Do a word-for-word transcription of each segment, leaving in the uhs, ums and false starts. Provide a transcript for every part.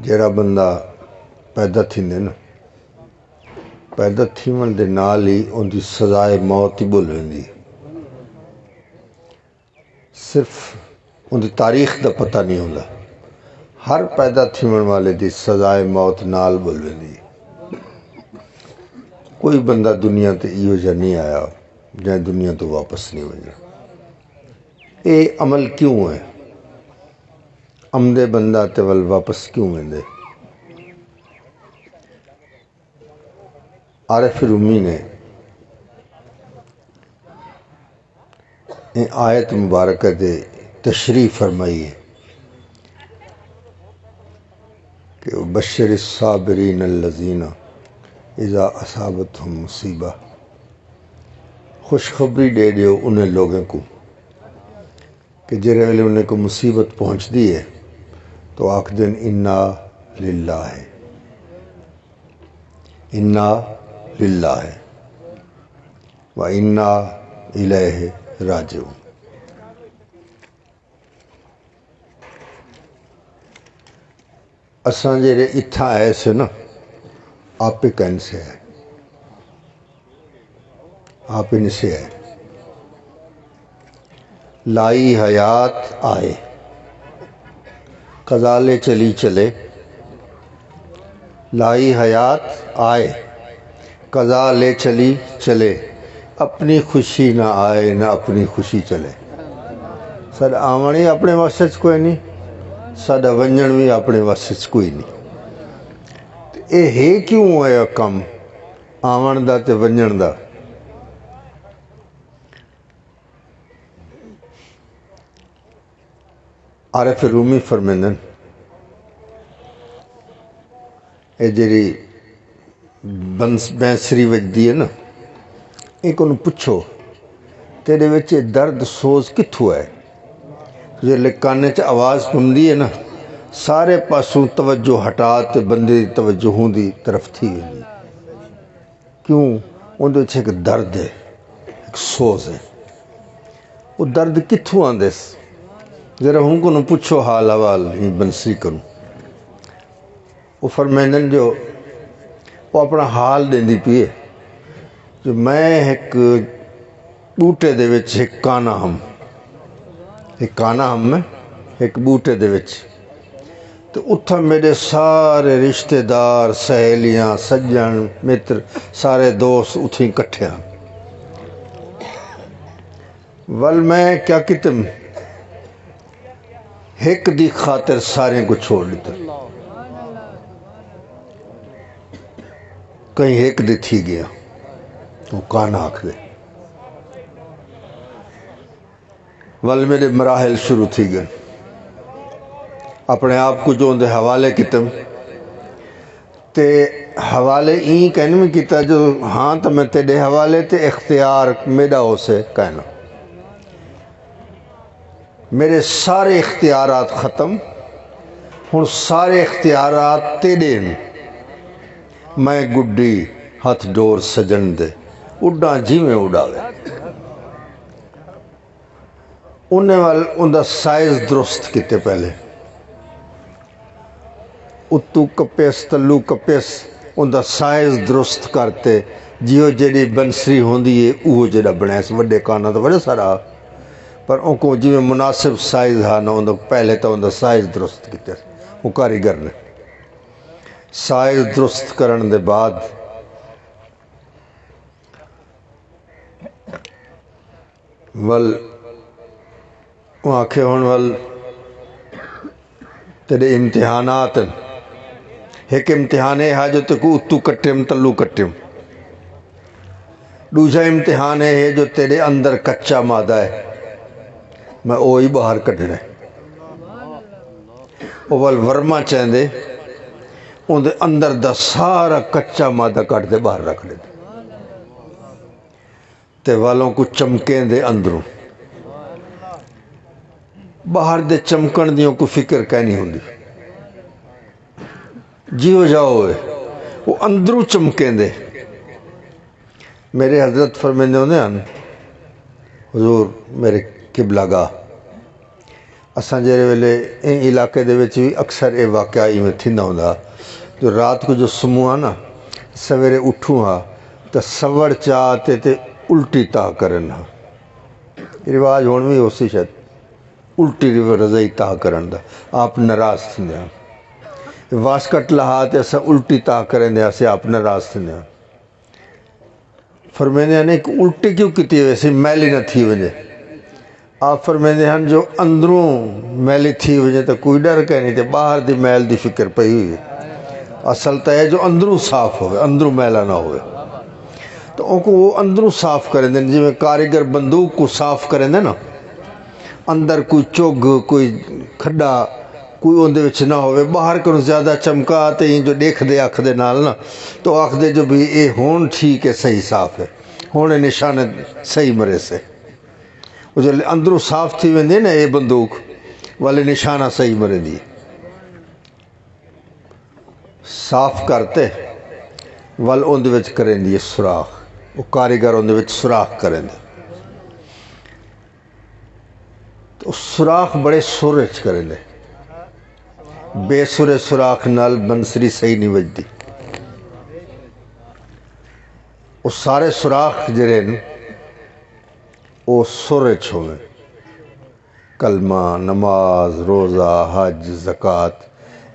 جیڑھا بندہ پیدا تھیندے نا، پیدا تھیوݨ دے نال ہی اوندی سزائے موت ہی ٻل ویندی ہے۔ صرف اوندی تاریخ دا پتہ نہیں ہوندا۔ ہر پیدا تھیوݨ والے دی سزائے موت نال ٻل ویندی ہے۔ کوئی بندہ دنیا تے ایہو جہا نہیں آیا جیں دنیا توں واپس نہیں ونڄݨا۔ اے عمل کیوں ہے؟ امدے بندہ تے ول واپس کیوں ویندے؟ عارف رومی نے ایں آیت مبارکہ تے تشریح فرمائی ہے کہ بشر الصابرین الذین اذا اصابتهم مصیبہ، خوشخبری ݙے ݙیو انہیں لوگوں کو کہ جیڑھے ویلے انہیں کو مصیبت پہنچدی ہے تو آکھدن، انا للہ، انا للہ و انا الیہ راجعون۔ اساں جیڑھے اتھاں آئے سے نا، آپ ہی کہن سے آئے، آپ ہی سے آئے۔ لائی حیات آئے، قضا لے چلی چلے۔ لائی حیات آئے، قضا لے چلی چلے، اپݨی خوشی نہ آئے نہ اپݨی خوشی چلے۔ ساݙا آوݨ ہی اپݨے وس اچ کوئی نہیں، ساݙا ونڄݨ وی اپݨے وس اچ کوئی نہیں۔ تے اے ہے کیوں ہویا کم آوݨ دا تے ونڄݨ دا؟ عارف رومی فرمیندن، اے جیڑھی بنس-، بینسری وڄدی ہے نا، ایں کنوں پچھو، تیݙے وچ اے درد سوز کتھوں ہے؟ جیڑھے کن اچ آواز پوندی ہے نا، سارے پاسوں توجہ ہٹا تے بندے دی توجہ اوندی طرف تھی ویندی۔ کیوں؟ اوندے وچ ہک درد ہے، ہک سوز ہے۔ او درد کتھوں آندے س؟ ذرا ہوں کنوں پچھو حال احوال ایں بنسری کنوں۔ او فرمیندن جو او اپݨا حال ݙیندی پئی ہے جو میں ہک ٻوٹے دے وچ ہک کانا ہم، ہک کانا ہم میں ہک ٻوٹے دے وچ، تے اتھاں میݙے سارے رشتے دار، سہیلیاں، سڄݨ، متر، سارے دوست اتھیں کٹھے ہن۔ ول میں کیا کیتم، ہک دی خاطر ساریں کوں چھوڑ ݙتا۔ کہیں ہک دی تھی ڳیا، او کانا آکھدے۔ ول میݙے مراحل شروع تھی ڳئن۔ اپݨے آپ کوں جو اوندے حوالے کیتم، تے حوالے ایں کائنی میں کیتا جو ہاں تاں میں تیݙے حوالے تے اختیار میݙا ہوسے کائنا۔ میݙے سارے اختیارات ختم، ہݨ سارے اختیارات تیݙے ہن۔ میں گݙی ہتھ ݙور سڄݨ دے، اݙاں جیویں اݙاوے۔ انہیں ول اوندا سائز درست کیتے پہلے۔ اتو کپیس، تلو کپیس، اوندا سائز درست کرتے، جیو جیڑھی بنسری ہوندی ہے، اوہو جیڑھا بݨیس۔ وݙے کانا تاں وݙا سارا، پر اونکوں جیویں مناسب سائز ہا نا، اوندا پہلے تاں اوندا سائز درست کیتے، او کاریگر نے۔ سائز درست کرݨ دے بعد ول او آکھے، ہݨ ول تیݙے امتحانات ہن۔ ہک امتحان اے ہا جو تیکوں اتو کٹیم، تلو کٹیم۔ ݙوجھا امتحان اے ہے جو تیݙے اندر کچا مادہ ہے، میں او ہی ٻاہر کڈھݨا ہے۔ او ول ورما چیندے، اوندے اندر دا سارا کچا مادہ کڈھ تے ٻاہر رکھ ݙیندے۔ تے ول اونکوں چمکیندے اندروں۔ ٻاہر دے چمکݨ دی اونکوں فکر کائنی ہوندی۔ جیہو جا ہوئے، او اندروں چمکیندے۔ میݙے حضرت فرمیندے ہوندے ہن، حضور میݙے قبلہ گاہ، اساں جیڑھے ویلے ایں علاقے دے وچ وی اکثر اے واقعہ ایویں تھیندا ہوندا ہا جو رات کوں جو سموں ہا نا، سویرے اٹھوں ہا تاں سوڑ چا تے تے الٹی تاہ کرن ہا۔ رواج ہݨ وی ہوسی شاید، الٹی رضائی تاہ کرݨ دا۔ آپ ناراض تھیندے ہن۔ واسکٹ لہا تے اساں الٹی تاہ کریندے ہاسے، آپ ناراض تھیندے ہن۔ فرمیندے ہن، ہک الٹی کیوں کیتی ہوئی سی، میلی نہ تھی ونڄے۔ آپ فرمیندے ہن جو اندروں میلی تھی ونڄے تاں کوئی ݙر کائنی، تے ٻاہر دی میل دی فکر پئی ہوئی ہے۔ اصل تاں ہے جو اندروں صاف ہووے، اندروں میلا نہ ہووے۔ تاں اوکوں او اندروں صاف کریندے ہن، جیویں کاریگر بندوق کوں صاف کریندے نا، اندر کوئی چُگھ، کوئی کھݙا، کوئی اوندے وچ نہ ہووے، ٻاہر کنوں زیادہ چمکا تے ایں جو ݙیکھدے اکھ دے نال نا، تاں او آکھدے جو بھئی اے ہݨ ٹھیک ہے، صحیح صاف ہے، ہݨ اے نشانے صحیح مریسے۔ او جیلے اندروں صاف تھی ویندی ہے نا اے بندوق، ول نشانہ صحیح مریندی ہے۔ صاف کر تے ول اوندے وچ کریندی ہے سوراخ، او کاریگر اوندے وچ سوراخ کریندے۔ تے او سوراخ بڑے سُر اچ کریندے۔ بے سُرے سوراخ نال بنسری صحیح نی وڄدی۔ او سارے سوراخ جیڑھے ہن، او سُر اچ ہوون۔ کلمہ، نماز، روزہ، حج، زکوٰۃ،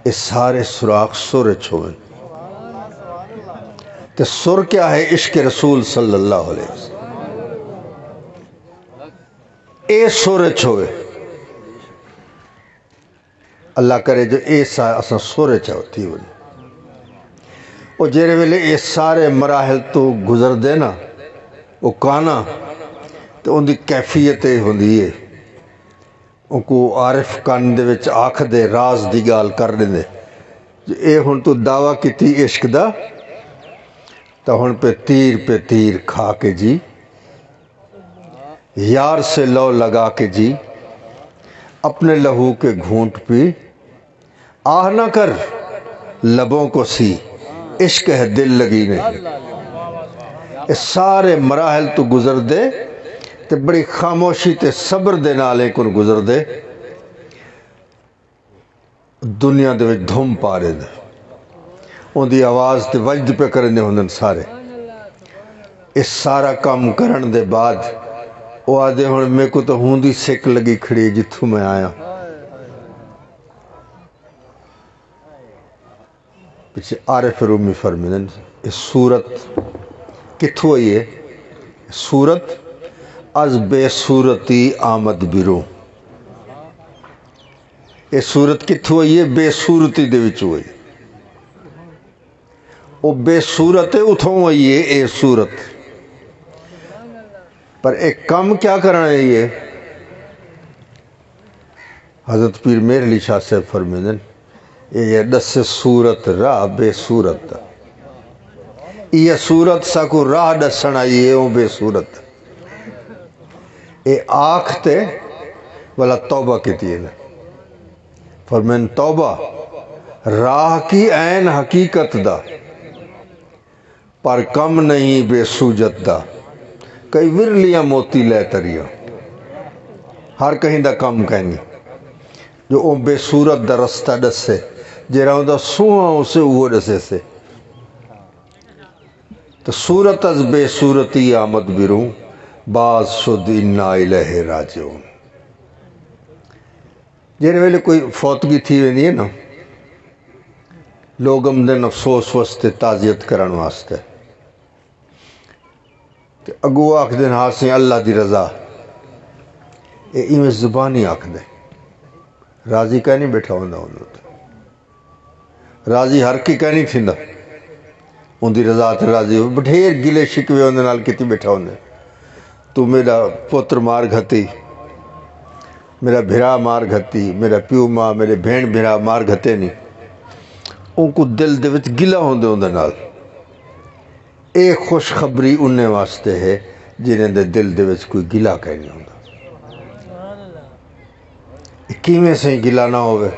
اے سارے سوراخ سُر اچ ہوون۔ تے سُر کیا ہے؟ عشق رسول صلی اللہ علیہ وسلم۔ اے سُر اچ ہووے۔ اللہ کرے جو اے سا-، اساں سُر اچ تھی ونڄے۔ او جیڑھے ویلے اے سارے مراحل توں گزردے نا، او کانا، تے اوندی کیفیت اے ہوندی ہے۔ اوکوں عارف کن دے وچ آکھ دے، راز دی ڳالھ کر ݙیندے جو اے ہݨ توں دعویٰ کیتی عشق دا، تاں ہݨ پہ تیر پہ تیر کھا کے جی، یار سے لو لگا کے جی، اپنے لہو کے گھونٹ پی، آہ نہ کر لبوں کو سی، عشق ہے دل لگی نہیں۔ اے سارے مراحل توں گزردے تے بڑی خاموشی تے صبر دے نال ایں کوں گزردے۔ دنیا دے وچ دھم پا ݙیندے۔ اوندی آواز تے وجد پیا کریندے ہوندن سارے۔ اے سارا کم کرݨ دے بعد او آہدے، ہݨ میکوں تاں ہوندی سک لڳی کھڑی ہے جتھوں میں آیاں۔ پچھے عارف رومی فرمیندن، اے صورت کتھوں آئی ہے؟ صورت از بے صورتی آمد بیروں۔ اے صورت کتھوں آئی ہے؟ بے صورتی دے وچوں آئی۔ او بے صورت ہے، اتھوں آئی ہے اے صورت۔ پر اے کم کیا کرݨ آئی ہے؟ حضرت پیر مہر علی شاہ صاحب فرمیندن، اے ݙسے صورت راہ بے صورت دا۔ ایہ صورت ساکوں راہ ݙسݨ آئی ہے، او بے صورت۔ اے آکھ تے ولا توبہ کیتی ہے نا۔ فرمائن، توبہ راہ کی عین حقیقت دا، پر کم نہیں بے سوجت دا۔ کئی ورلیاں موتی لے تریاں، ہر کہیں دا کم کائنی۔ جو او بے صورت دا رستہ ݙسے، جیڑھا اوندا سونہاں ہوسے، اوہو ݙسیسے۔ تے صورت از بے صورتی آمد بیروں، باز شد انا الیہ راجعون۔ جیڑھے ویلے کوئی فوتگی تھی ویندی ہے نا، لوگ امدن افسوس واسطے، تعزیت کرݨ واسطے۔ تے اڳوں آکھدن، ہا سئیں، اللہ دی رضا۔ اے ایویں زبانی آکھدے، راضی کائنی ٻیٹھا ہوندا اوندا تے۔ راضی ہر کوئی کائنی تھیندا۔ اوندی رضا تے راضی ہو، بٹھیر گلے شکوے اوندے نال کیتی ٻیٹھا ہوندے۔ توں میݙا پتر مار گھتی، میݙا بھرا مار گھتی، میݙا پیو ماں، میݙے بھیݨ بھرا مار گھتے نی۔ اونکوں دل دے وچ گلہ ہوندے اوندے نال۔ اے خوشخبری انہیں واسطے ہے جنہیں دے دل دے وچ کوئی گلہ کائنی ہوندا۔ اے کیویں سئیں گلہ نہ ہووے؟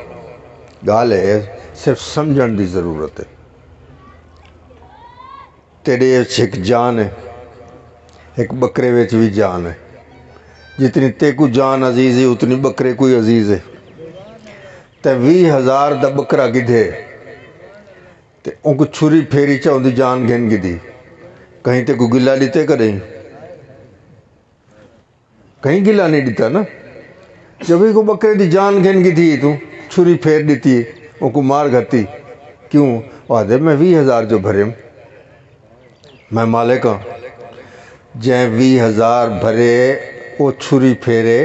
ڳالھ ہے، صرف سمجھݨ دی ضرورت ہے۔ تیݙے وچ ہک جان ہے، ہک ٻکرے وچ وی جان ہے۔ جتنی تیکوں جان عزیز ہے، اتنی ٻکرے کوں وی عزیز ہے۔ تیں ویہہ ہزار دا ٻکرا گھدے تے اونکوں چھری پھیری چا اوندی جان گھن گھدی۔ کہیں تیکوں گلہ ݙتے کݙہیں؟ کہیں گلہ نئیں ݙتا نا۔ جب ایکوں ٻکرے دی جان گھن گھدی ہے توں، چھری پھیر ݙتی ہے، اونکوں مار گھتی۔ کیوں؟ او آہدے میں ویہہ ہزار جو بھریم۔ میں مالک ہاں۔ جیں ویہہ ہزار بھرے، او چھری پھیرے،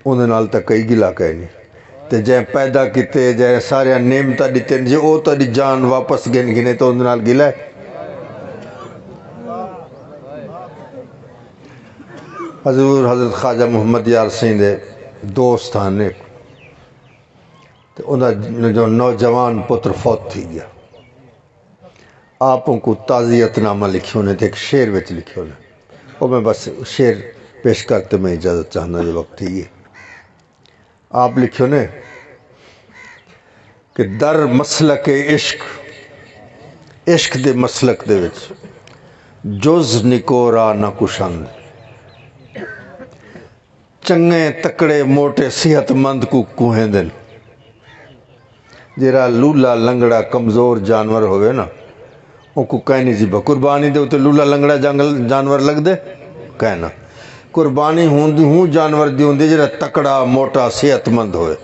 اوندے نال تاں کئی گلا کائنی۔ تے جیں پیدا کیتے، جیں ساریاں نعمتاں ݙتن، جے او تہاݙی جان واپس گھن گھنے تاں اوندے نال گلا ہے؟ حضور حضرت خواجہ محمد یار سئیں دے دوست ہن ہک، تے اوندا جو نوجوان پتر فوت تھی ڳیا۔ آپ اونکوں تعزیت نامہ لکھیوں نے تے ہک شعر وچ لکھیوں نے۔ او میں بس شعر پیش کر تے میں اجازت چاہنداں جو وقت تھی ڳئے۔ آپ لکھیوں نے کہ در مسلک عشق، عشق دے مسلک دے وچ جز نکو راہ نہ کشند۔ چنڳے، تکڑے، موٹے، صحت مند کوں کوہیندن۔ جیڑھا لولا، لنگڑا، کمزور جانور ہووے نا، اونکوں کائنی ذبح۔ قربانی دے اتے لولا، لنگڑا جنگل، جانور لڳدے؟ کائنا۔ قربانی ہوندی ہوں جانور دی ہوندی جیڑھا تکڑا، موٹا، صحت مند ہووے۔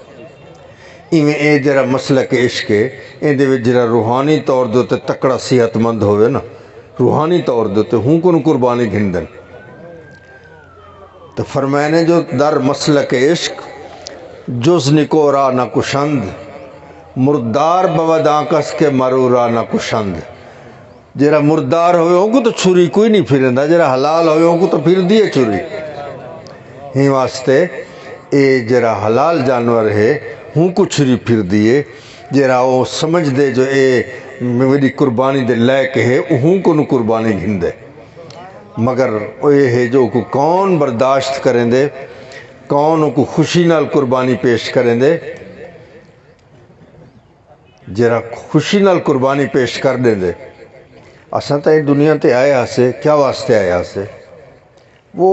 ایویں اے جیڑھا مسلک عشق ہے، ایندے وچ جیڑھا روحانی طور دے اتے تکڑا، صحت مند ہووے نا، روحانی طور دے اتے، ہوں کوں قربانی گھندن۔ تے فرمائے نے جو در مسلک عشق جز نکو راہ نہ کشند، مردار بود آنکس کہ مرو راہ نہ کشند۔ جیڑھا مردار ہووے، اونکوں تاں چھری کوئی نئیں پھریندا، جیڑھا حلال ہووے، اونکوں تاں پھردی ہے چھری۔ ہیں واسطے اے جیڑھا حلال جانور ہے، ہوں کوں چھری پھردی ہے۔ جیڑھا او سمجھدے جو اے میݙی قربانی دے لائق ہے، او ہوں کوں قربانی گھندے۔ مگر او اے ہے جو کو کون برداشت کریندے، کون کو خوشی نال قربانی پیش کریندے۔ جیڑھا خوشی نال قربانی پیش کر ݙیندے۔ اساں تاں ایں دنیا تے آئے ہاسے، کیا واسطے آئے ہاسے؟ وہ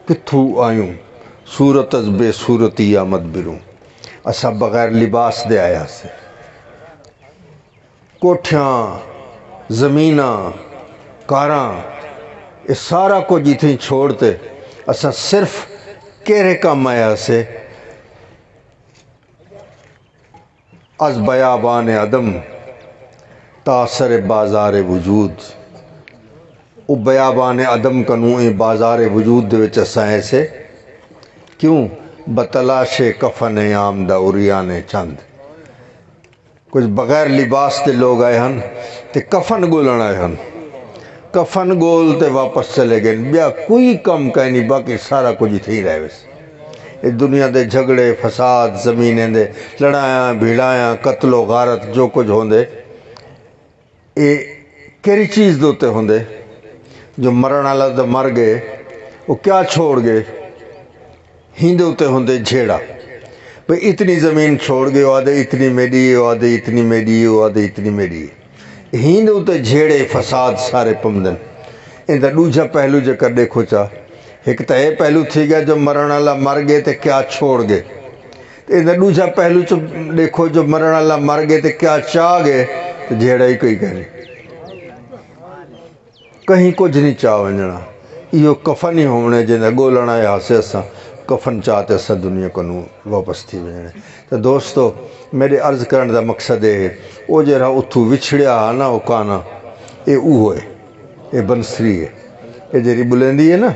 کتھوں آیوں؟ صورت از بے صورتی آمد بروں۔ اساں بغیر لباس دے آئے ہاسے۔ کوٹھیاں، زمیناں، کاراں، اے سارا کجھ اتھیں چھوڑ تے اساں صرف کیرھے کم آئے ہاسے؟ از بیابان عدم تا سر بازار وجود۔ او بیابان عدم کنوں ایں بازار وجود دے وچ اساں ایسے۔ کیوں؟ بتلاش کفن عام دا عریان چند۔ کجھ بغیر لباس دے لوگ آئے ہن تے کفن ڳولݨ آئے ہن۔ کفن ڳول تے واپس چلے ڳئے۔ ٻیا کوئی کم کائنی، باقی سارا کجھ اتھے ہی رہ ویسے۔ اے دنیا دے جھڳڑے، فساد، زمینیں دے لڑائیاں، بھیڑائیاں، قتل و غارت، جو کجھ ہوندے، اے کیڑھی چیز دے اتے ہوندے؟ جو مرݨ آلا تاں مر ڳئے، او کیا چھوڑ ڳئے؟ ہیندے اتے ہوندے جھیڑا۔ بھئی اتنی زمین چھوڑ ڳئے، او آہدے اتنی میݙی ہے، او آہدے اتنی میݙی ہے، او آہدے اتنی میݙی ہے۔ ہیندے اتے جھیڑے، فساد سارے پمدن۔ ایندا ݙوجھا پہلو جیکر ݙیکھو چا، ہک تاں اے پہلو تھی ڳیا جو مرݨ آلا مر ڳئے تے کیا چھوڑ ڳئے۔ تے ایندا ݙوجھا پہلو چ ݙیکھو جو مرݨ آلا مر ڳئے تے کیا چا ڳئے، تے جھیڑا ہی کوئی کائنی۔ کہیں کجھ نئیں چا ونڄݨا۔ ایہو کفن ہی ہووݨے جیندا ڳولݨ آئے ہاسے اساں، کفن چا تے اساں دنیا کنوں واپس تھی ونڄݨے۔ تے دوستو، میݙے عرض کرݨ دا مقصد اے ہے، او جیڑھا اتھوں وچھڑیا ہا نا، او کانا، اے اوہو ہے، اے بنسری ہے۔ اے جیڑھی ٻلیندی ہے نا،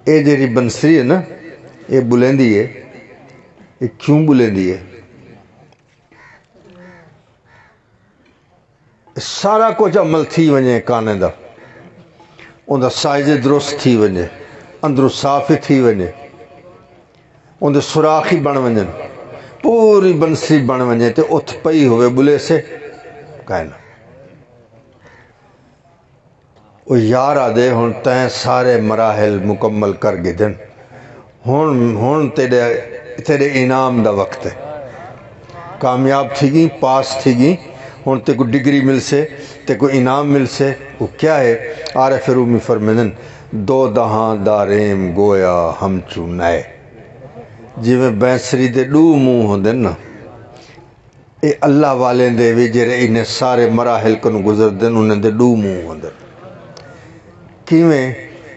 اے جیڑھی بنسری ہے نا، اے ٻلیندی ہے۔ اے کیوں ٻلیندی ہے؟ سارا کجھ عمل تھی ونڄے کانے دا، اوندا سائز درست تھی ونڄے، اندروں صاف ہی تھی ونڄے، اوندے سوراخ ہی بݨ ونڄن، پوری بنسری بݨ ونڄے تے اتھ پئی ہووے ٻلیسے کائنا۔ او یار آہدے، ہݨ تیں سارے مراحل مکمل کر گھدن، ہݨ، ہݨ تیݙے، تیݙے انعام دا وقت ہے۔ کامیاب تھی ڳئیں، پاس تھی ڳئیں، ہݨ تیکوں ڈگری ملسے، تیکوں انعام ملسے۔ او کیا ہے؟ عارف رومی فرمیندن، دو دہاں دا ریم گویا ہم چوں نئے۔ جیویں بینسری دے ݙو منہ ہوندن نا، اے اللہ والیں دے وی جیڑھے انہیں سارے مراحل کنوں گزردن، انہیں دے ݙو منہ ہوندن۔ کیویں؟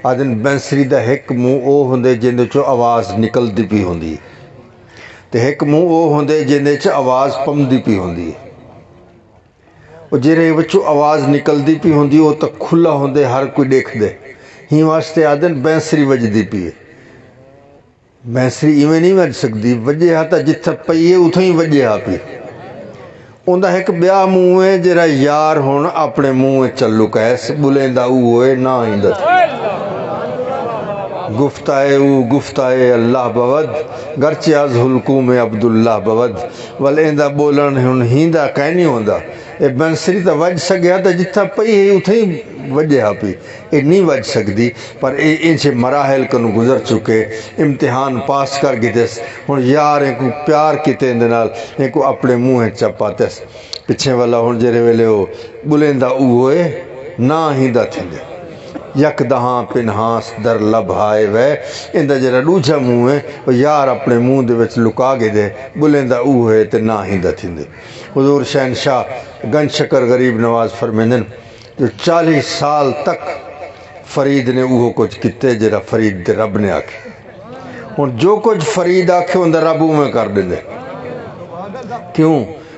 آہدن بینسری دا ہک منہ او ہوندے جیندے چوں آواز نکلدی پئی ہوندی ہے، تے ہک منہ او ہوندے جیندے چ آواز پمدی پئی ہوندی ہے۔ او جیڑھے وچوں آواز نکلدی پئی ہوندی، او تاں کھلا ہوندے، ہر کوئی ݙیکھدے۔ ہیں واسطے آہدن بینسری وڄدی پئی ہے۔ بینسری ایویں نئیں وڄ سڳدی، وڄے ہا تاں جتھاں پئی ہے اتھاں ہی وڄے ہا پئی۔ اوندا ہک ٻیا منہ ہے جیڑھا یار ہݨ اپݨے منہ وچ لکائس، ٻلیندا اوہو ہے، نہ ہیندا۔ گفتائے او گفتائے اللہ بود، گرچہ از حلقوم عبداللہ بود۔ ول ایندا ٻولݨ ہݨ ہیندا کائنی ہوندا۔ اے بینسری تاں وڄ سڳے ہا تاں جتھاں پئی ہئی اتھاں ہی وڄے ہا پئی۔ اے نی وڄ سڳدی، پر اے اینجھے مراحل کنوں گزر چکے، امتحان پاس کر گھدس۔ ہݨ یار اینکوں پیار کیتے، ایندے نال اینکوں اپݨے منہ اچ چا پاتس۔ پچھیں ولا ہݨ جیڑھے ویلے او ٻلیندا اوہو ہے، نہ ہیندا تھیندے۔ یک دہاں پنہاس در لب ہائے وے، ایندا جیڑھا ݙوجھا منہ ہے، او یار اپݨے منہ دے وچ لکا گھدے، ٻلیندا اوہو ہے تے نہ ہیندا تھیندے۔ حضور شہنشاہ گنج شکر غریب نواز فرمیندن، جو چالیہہ سال تک فرید نے اوہو کجھ کیتے جیڑھا فرید دے رب نے آکھے۔ ہݨ جو کجھ فرید آکھے، اوندا رب اونویں کر ݙیندے۔ کیوں؟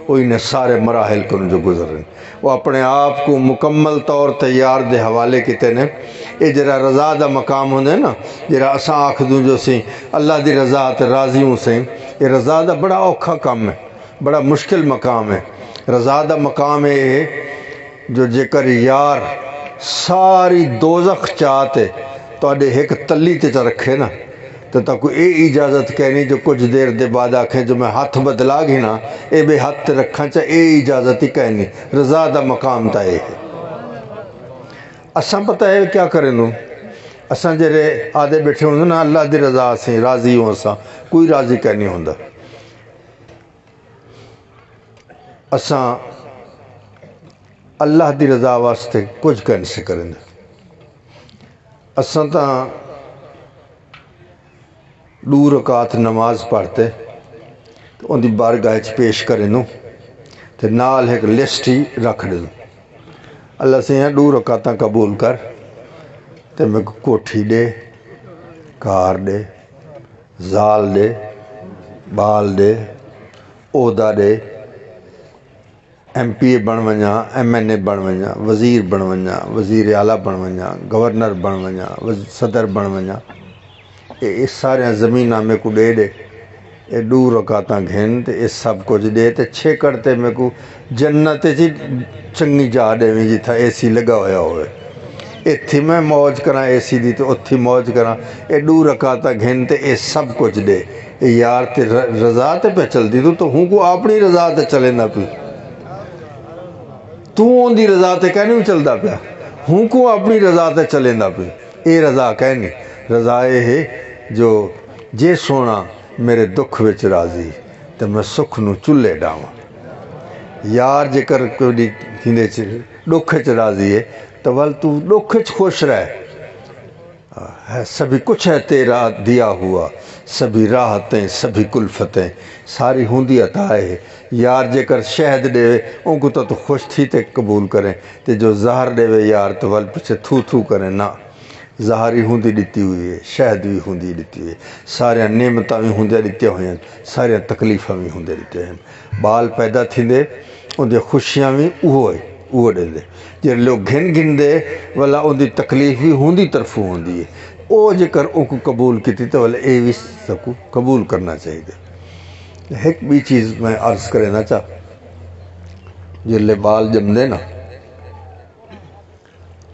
او انہیں سارے مراحل کنوں جو گزرن۔ او اپݨے آپ کوں مکمل طور تے یار دے حوالے کیتے نے۔ اے جیڑھا رضا دا مقام ہوندے نا، جیڑھا اساں آکھدوں جو اسیں اللہ دی رضا تے راضی ہوں سیں، اے رضا دا بڑا اوکھا کم ہے۔ بڑا مشکل مقام ہے۔ رضا دا مقام اے ہے جو جیکر یار ساری دوزخ چا تے تہاݙے ہک تلی تے چا رکھے نا، تے تہاکوں اے اجازت کائنی جو کجھ دیر دے بعد آکھیں جو میں ہتھ بدلا گھناں، اے ٻئے ہتھ تے رکھاں چا، اے اجازت ہی کائنی۔ رضا دا مقام تاں اے ہے۔ اساں پتہ ہے کیا کریندوں؟ اساں جیڑھے آہدے ٻیٹھے ہوندوں نا، اللہ دی رضا، اسیں راضی ہوں، اساں کوئی راضی کائنی ہوندا۔ اساں اللہ دی رضا واسطے کجھ کائنی سے کریندے۔ اساں تاں ݙو رکعت نماز پڑھ تے اوندی بارگاہ اچ پیش کریندوں تے نال ہک لسٹ ہی رکھ ݙیندوں، اللہ سئیں ݙو رکعتاں قبول کر تے میکوں کوٹھی ݙے، کار ݙے، ذال ݙے، ٻال ݙے، عہدہ ݙے، ایم پی اے بݨ ونڄاں، ایم این اے بݨ ونڄاں، وزیر بݨ ونڄاں، وزیر اعلیٰ بݨ ونڄاں، گورنر بݨ ونڄاں، وز-، صدر بݨ ونڄاں۔ اے، اے ساریاں زمیناں میکوں ݙے ݙے، اے ݙو رکعتاں گھن تے اے سب کجھ ݙے تے چھیکڑ تے میکوں جنت اچ ہی چنڳی جاہ ݙیویں جتھاں اے سی لڳا ہویا ہووے۔ اتھی میں موج کراں اے سی دی تے اتھی موج کراں۔ اے ݙو رکعتاں گھن تے اے سب کجھ ݙے۔ اے یار تے ر-، رضا تے پیا چلدی، توں تاں ہوں کوں اپݨی رضا تے چلیندا پئی۔ توں اوندی رضا تے کائنی چلدا پیا، ہوں کوں اپݨی رضا تے چلیندا پئی۔ اے رضا کائنی۔ رضا اے ہے جو جے سوہݨا میݙے دکھ وچ راضی تے میں سکھ نوں چلھے ݙاواں۔ یار جیکر کوئی تیندے چ-، ݙکھ وچ راضی ہے تاں ول توں ݙکھ وچ خوش رہ۔ ہے سبھی کچھ ہے تیرا دیا ہوا، سبھی راحتیں، سبھی کلفتیں، ساری ہوندی عطا ہے۔ یار جیکر شہد ݙیوے، اونکوں تاں توں خوش تھی تے قبول کریں، تے جو زہر ݙیوے یار، تاں ول پچھے تھو تھو کریں۔ نہ، زہر ہی ہوندی ݙتی ہوئی ہے، شہد وی ہوندی ݙتی ہوئی ہے، ساریاں نعمتاں وی ہوندیاں ݙتیاں ہوئیاں، ساریاں تکلیفاں وی ہوندیاں ݙتیاں ہن۔ ٻال پیدا تھیندے، اوندیاں خوشیاں وی اوہو ہے، اوہو ݙیندے۔ جیڑھے لوک گھن گھندے، ولا اوندی تکلیف وی ہوندی طرفوں ہوندی ہے۔ او جیکر اوکوں قبول کیتی، تاں ولا اے وی ساکوں قبول کرنا چاہیدا۔ ہک ٻئی چیز میں عرض کریندا چا، جیڑھے ٻال ڄمدے نا،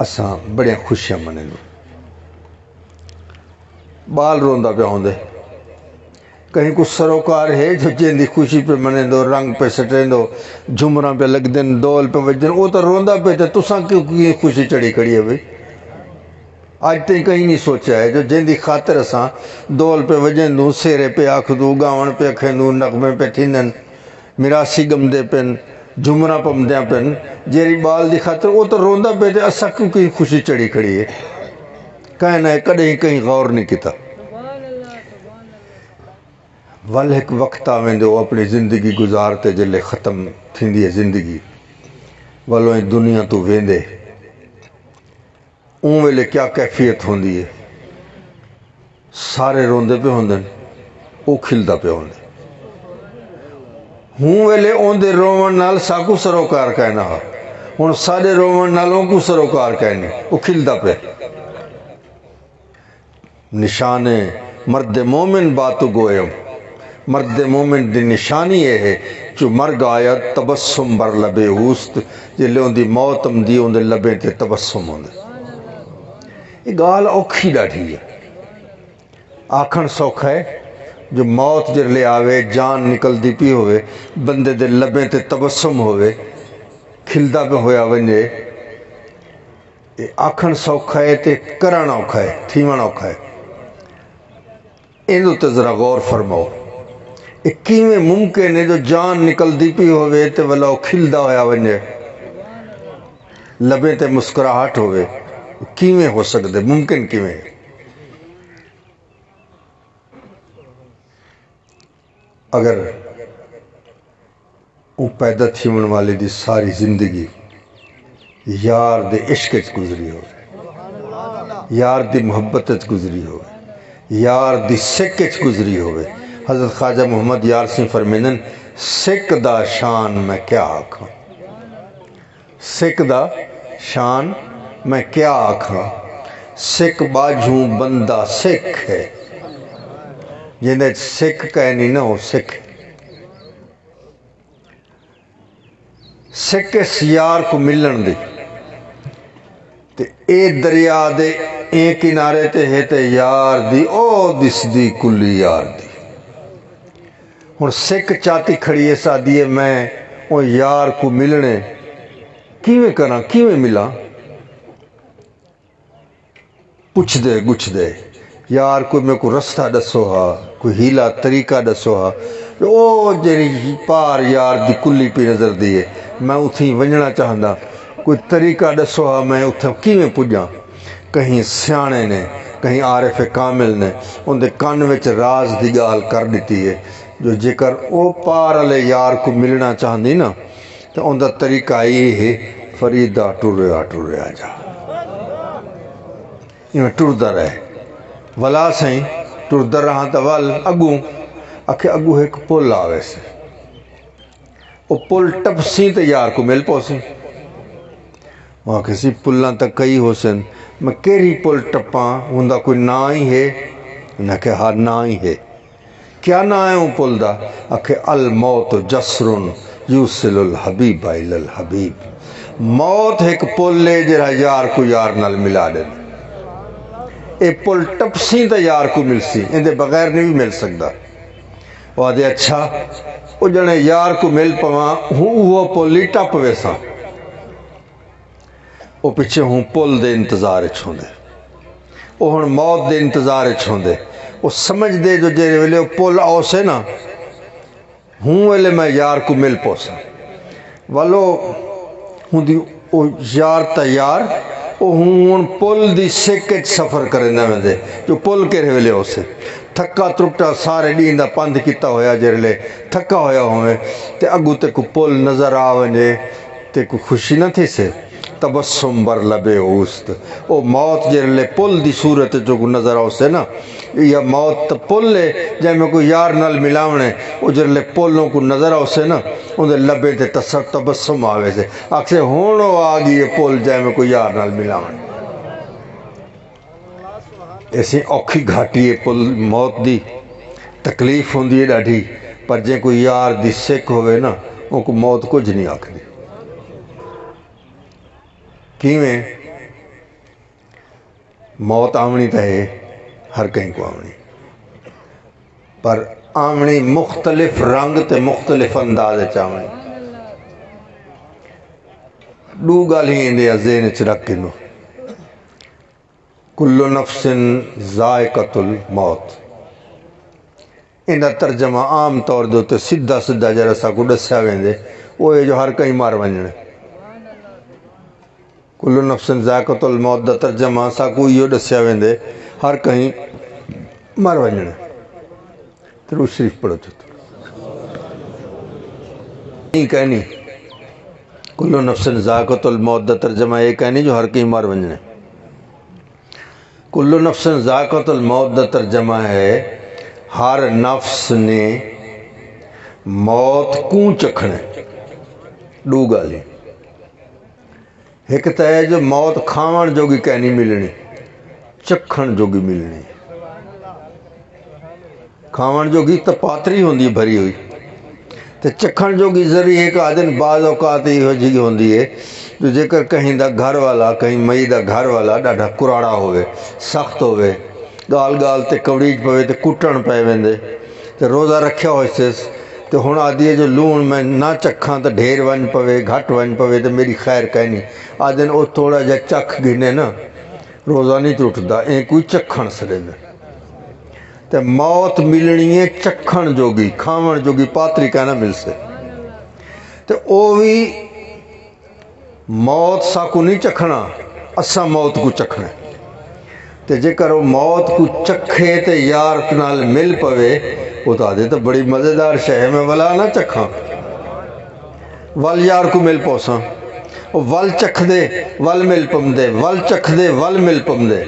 اساں بڑیاں خوشیاں منیندوں۔ ٻال روندا پیا ہوندے، کہیں کوں سروکار ہے جو جیندی خوشی پہ منیندو، رنگ پہ سٹیندو، جھمراں پہ لڳدن، ڈول پہ وڄدن، او تاں روندا پئے تے تساں کیوں کی خوشی چڑھی کھڑی ہے بھئی؟ اڄ تئیں کہیں نہیں سوچیا ہے جو جیندی خاطر اساں ڈول پہ وڄیندوں، سیرے پہ آکھدوں، ڳاوݨ پہ اکھیندوں، نغمے پہ تھیندن، میراثی ڳمدے پن، جھمراں پمدیاں پن، جیڑھی ٻال دی خاطر او تاں روندا پئے تے اساں کیوں کہیں خوشی چڑھی کھڑی ہے؟ کہیں نہ کݙیں کہیں غور نہیں کیتا۔ ول ہک وقت آ ویندے، او اپݨی زندگی گزار تے جلے ختم تھیندی ہے زندگی، ول او دنیا توں ویندے، اوں ویلے کیا کیفیت ہوندی ہے؟ سارے روندے پئے ہوندن، او کھلدا پئے ہوندے۔ ہوں ویلے اوندے رووݨ نال ساکوں سروکار کائنا ہا، ہݨ ساݙے رووݨ نال اونکوں سروکار کائنی، او کھلدا پئے۔ نشان مرد مومن باتو گویم، مرد مومن دی نشانی اے ہے جو مرگ آیا تبسم بر لبے اوست، جلے اوندی موت امدی اوندے لبیں تے تبسم ہوندے۔ اے ڳالھ اوکھی ݙاڈھی ہے۔ آکھݨ سوکھا ہے جو موت جلے آوے، جان نکلدی پئی ہووے، بندے دے لبیں تے تبسم ہووے، کھلدا پیا ہویا ونڄے، اے آکھݨ سوکھا ہے تے کرݨ اوکھا ہے، تھیوݨ اوکھا ہے۔ ایندے اتے ذرا غور فرماؤ، اے کیویں ممکن ہے جو جان نکلدی پئی ہووے تے ولا او کھلدا ہویا ونڄے، لبیں تے مسکراہٹ ہووے؟ کیویں ہو سڳدے؟ ممکن کیویں ہے؟ اگر اوں پیدا تھیوݨ والے دی ساری زندگی یار دے عشق اچ گزری ہووے، یار دی محبت اچ گزری ہووے، یار دی سک اچ گزری ہووے۔ حضرت خواجہ محمد یار سئیں فرمیندن، سک دا شان میں کیا آکھاں، سک دا شان میں کیا آکھاں، سک ٻاجھوں بندہ سک ہے، جیندے اچ سک کائنی نہ او سک ہے۔ سک اس یار کوں ملݨ دی۔ تے اے دریا دے ایں کنارے تے ہے تے یار دی او دسدی کلی یار دی۔ ہݨ سک چاتی کھڑی ہے، سادی ہے میں او یار کوں ملݨے، کیویں کراں، کیویں ملاں؟ پچھدے ڳچھدے، یار کوئی میکوں رستہ ݙسو ہا، کوئی حیلہ طریقہ ݙسو ہا، او جیڑھی پار یار دی کلی پئی نظردی ہے، میں اتھیں ونڄݨا چاہنداں، کوئی طریقہ ݙسو ہا میں اتھاں کیویں پڄاں؟ کہیں سیاݨے نے، کہیں عارف کامل نے اوندے کن وچ راز دی ڳالھ کر ݙتی ہے جو جیکر او پار آلے یار کوں ملݨا چاہندی نا، تے اوندا طریقہ ایہ ہے، فریدا ٹریا ٹریا جا۔ ایویں ٹردا رہ۔ ولا سئیں، ٹردا رہاں تاں ول اڳوں، آکھے اڳوں ہک پل آ ویسے۔ او پل ٹپسیں تے یار کوں مل پوسیں۔ او آکھیسی پلاں تاں کئی ہوسن، میں کیڑھی پل ٹپاں، اوندا کوئی ناں ای ہے؟ انہاں آکھیا ہا، ناں ای ہے۔ کیا ناں ہے اوں پل دا؟ آکھے، الموت جسر یوصل الحبیب الی الحبیب۔ موت ہک پل ہے جیڑھا یار کوں یار نال ملا ݙیندے۔ اے پل ٹپسیں تاں یار کوں ملسی، ایندے بغیر نہیں وی مل سڳدا۔ او آہدے، اچھا، او ڄݨے یار کوں مل پواں، ہوں اوہو پل ای ٹپ ویساں۔ او پچھے ہوں پل دے انتظار اچ ہوندے۔ او ہݨ موت دے انتظار اچ ہوندے۔ او سمجھدے جو جیڑھے ویلے او پل آوسے نا، ہوں ویلے میں یار کوں مل پوساں۔ ولو ہوندی او یار تاں یار، او ہوں ہݨ پل دی سک اچ سفر کریندا ویندے جو پل کیڑھے ویلے ہوسے۔ تھکا ترٹا سارے ݙینہہ دا پندھ کیتا ہویا جیڑھے ویلے تھکا ہویا ہوویں تے اڳوں تیکوں پل نظر آ ونڄے، تیکوں خوشی نہ تھیسے؟ تبسم بر لب اوست۔ او موت جیڑھے ویلے پل دی صورت اچ اوکوں نظر آوسے نا، ایہا موت تاں پل ہے، جئیں میکوں یار نال ملاوݨے۔ او جیڑھے ویلے پل اونکوں نظر آوسے نا، اوندے لبیں تے تس-، تبسم آ ویسے، آکھسے، ہݨ او آ ڳئی ہے پل، جئیں میکوں یار نال ملاوݨے۔ ایسی اوکھی گھاٹی ہے پل موت دی، تکلیف ہوندی ہے ݙاڈھی، پر جیں کوں یار دی سک ہووے نا، اونکوں موت کجھ نہیں آکھدی۔ کیویں؟ موت آوݨی تاں ہے، ہر کہیں کوں آوݨی، پر آوݨی مختلف رنگ تے مختلف انداز اچ آوݨی۔ ݙو ڳالھیں ایندے ذہن اچ رکھ گھنو۔ کل نفس ذائقۃ الموت۔ ایندا ترجمہ عام طور دے اتے سدھا سدھا جیڑھا ساکوں ݙسیا ویندے، او ہے جو ہر کہیں مر ونڄݨے۔ کل نفس ذائقۃ الموت دا ترجمہ ساکوں ایہو ݙسیا ویندے، ہر کہیں مر ونڄݨے۔ درود شریف پڑھو تو۔ نہیں کہنی، کل نفس ذائقۃ الموت دا ترجمہ یہ کہنی جو ہر کہیں مر ونجنے۔ کل نفس ذائقۃ الموت دا ترجمہ ہے، ہر نفس نے موت کوں چکھنے۔ ڈو گالیں، ہک تاں ہے جو موت کھاوݨ جوڳی کائنی ملݨی، چکھݨ جوڳی ملݨی۔ کھاوݨ جوڳی تاں پاتری ہوندی بھری ہوئی، تے چکھݨ جوڳی ذری ہک آدن بعض اوقات ایہو جہی ہوندی ہے جو جیکر کہیں دا گھر والا، کہیں مئی دا گھر والا ݙاڈھا کراڑا ہووے، سخت ہووے، ڳالھ ڳالھ تے کوڑیج پوے تے کٹݨ پئے ویندے، تے روزہ رکھیا ہوئے سس، تے ہݨ آدھی ہے جو لوݨ میں نہ چکھاں تاں ڈھیر ونڄ پوے، گھٹ ونڄ پوے، تے میݙی خیر کائنی۔ آدھن او تھوڑا جہا چکھ گھنے نا، روزہ نہیں ٹرٹدا، ایں کوں چکھݨ سݙیندے۔ تے موت ملݨی ہے چکھݨ جوڳی، کھاوݨ جوڳی پاتری کائنا ملسے۔ تے او وی موت ساکوں نہیں چکھݨا، اساں موت کوں چکھݨے۔ تے جیکر او موت کوں چکھے تے یار نال مل پوے، او تاں آدھے تاں بڑی مزیدار شے ہے، میں ولا نہ چکھاں۔ ول یار کوں مل پوساں۔ او ول چکھدے، ول مل پمدے، ول چکھدے، ول مل پمدے۔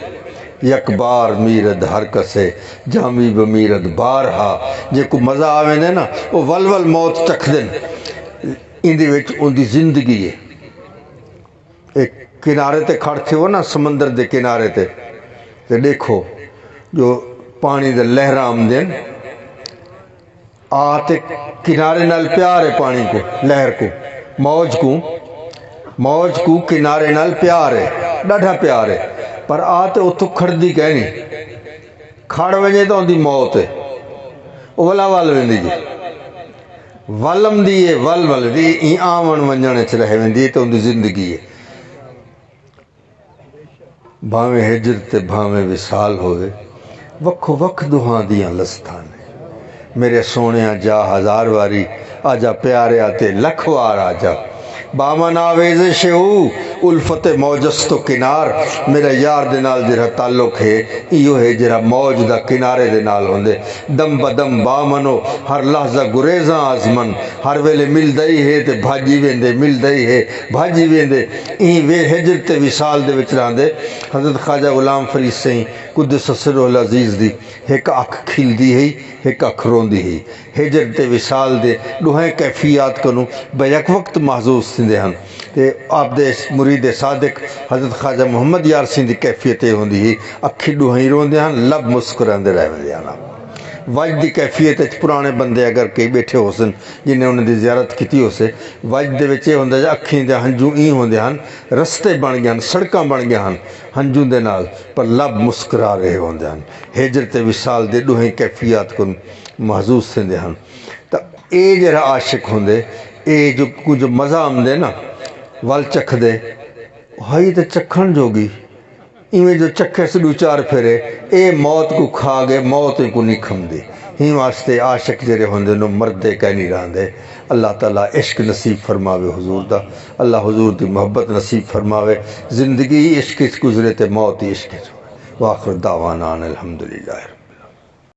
یک بار میرد ہر کسے، جامی بمیرد بار ہا۔ جیکوں مزہ آویندے نا، او ول ول موت چکھدن۔ ایندے وچ اوندی زندگی ہے۔ ایک کنارے تے کھڑ تھیوو نا، سمندر دے کنارے تے، تے ݙیکھو جو پاݨی دے لہراں آمدن۔ آ تے کنارے نال پیار ہے پاݨی کوں، لہر کوں، موج کوں، موج کوں کنارے نال پیار ہے، ݙاڈھا پیار ہے، پر آ تے اتھوں کھڑدی کائنی۔ کھڑ ونڄے تاں اوندی موت ہے، او ولا ول ویندی جی۔ ول امدی ہے، ول ول دی ایں آوݨ ونڄݨ اچ رہ ویندی ہے تے اوندی زندگی ہے۔ بھانویں ہجر تے بھانویں وصال ہووے، وکھو وکھ ݙوہاں دیاں لذتاں نے۔ میرے سوہݨیا جا ہزار واری آجا، پیاریا تے لکھ وار آجا۔ بامن آویزش ہے او الفت موجست و کنار، میرا یار دے نال جیڑھا تعلق ہے، ایہو ہے جیڑھا موج دا کنارے دے نال ہوندے۔ دم بدم بامن و ہر لحظہ گریزاں آزمن، ہر ویلے ملدا ای ہے تے بھڄی ویندے، ملدا ای ہے، بھڄی ویندے۔ ایں وے ہجر تے وصال دے وچ رہندے۔ حضرت خواجہ غلام فرید سئیں قدس سرہ العزیز دی ہک اکھ کھلدی ہئی، ہک اکھ روندی ہئی۔ ہجر تے وصال دے ݙوہیں کیفیات کنوں بیک وقت محظوظ تھیندے ہن۔ تے آپ دے مرید صادق حضرت خواجہ محمد یار سئیں دی کیفیت اے ہوندی ہئی، اکھیں ݙوہیں روندے ہن، لب مسکراندے رہ ویندے ہن۔ وڄ دی کیفیت اچ پراݨے بندے اگر کئی ٻیٹھے ہوسن، جنہیں انہاں دی زیارت کیتی ہوسے، وڄ دے وچ اے ہوندا جو اکھیں دے ہنجوں ایں ہوندے ہن، رستے بݨ ڳئے ہن، سڑکاں بݨ ڳئے ہن ہنجوں دے نال، پر لب مسکرا رہے ہوندے ہن۔ ہجر تے وصال دے ݙوہیں کیفیات کوں محظوظ تھیندے ہن۔ تاں اے جیڑھا عاشق ہوندے، اے جو کوں جو مزہ آمدے نا، ول چکھدے، ہئی تے چکھݨ جوڳی، ایویں جو چکھس ݙو چار پھیرے، اے موت کوں کھا ڳئے، موت اینکوں نی کھمدی۔ ہیں واسطے عاشق جیڑھے ہوندے نو مردے کائنی رہندے۔ اللہ تعالیٰ عشق نصیب فرماوے حضور دا، اللہ حضور دی محبت نصیب فرماوے۔ زندگی ہی عشق اچ گزرے تے موت ہی عشق اچ ہووے۔ وآخر دعوانا ان الحمدللہ۔